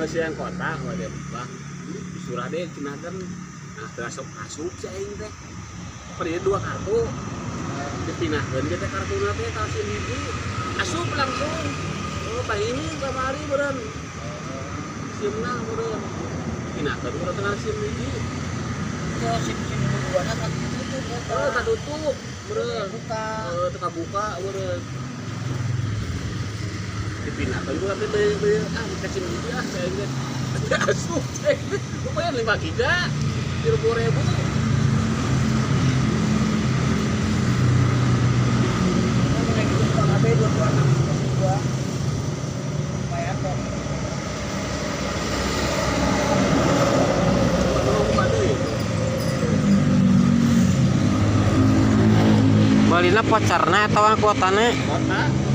Siang kota oh dia bang disurah deh cenah kan nah teu asup asup si aing teh pada dua kartu dipindahkeun ge teh kartuna teh ka SIM hiji asup langsung oh tah ini kamari beureun SIM-na beureun pindahkeun urang tengah SIM hiji. Ke SIM SIM dua na kan tutup eta. Oh, katutup beureun. Buka. Oh, teu kabuka beureun dipindahkeun urang teh beureun ah ka SIM hiji ah saya teh asup teh lumayan 5 giga 30.000. Ini gitu KB 226 dua. Lumayan kok. Balina pacarna atawa kuotana? Kota.